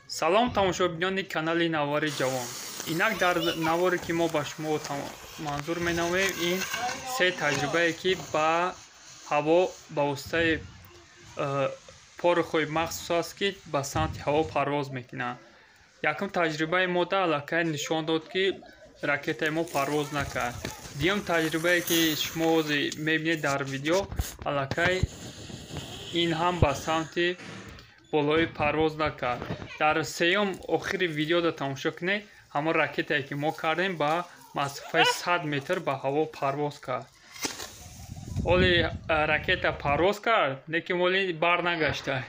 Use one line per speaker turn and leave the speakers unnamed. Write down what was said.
Салом, тамошобинони канали Навори Ҷавон. Инак, дар наворе, ки мо ба шумо манзур менамоем, ин се таҷрибае, ки ба ҳаво ба воситаи порохҳои махсус аст, ки ба самти ҳаво парвоз мекунанд. Якум таҷрибаи мо да аллакай нишон дод, ки ракетаи мо парвоз накард. Дуюм таҷрибае, ки шумо ҳозир мебинед дар видео, аллакай ин ҳам ба самти болоӣ парвоз накард. Дар сеюм, охири видеода тамошо кунед, ҳамон ракетае, ки мо кардем, ба масофаи 100 метр ба ҳаво парвоз кард. Оли ракета парвоз кард, лекин оли барнагашта.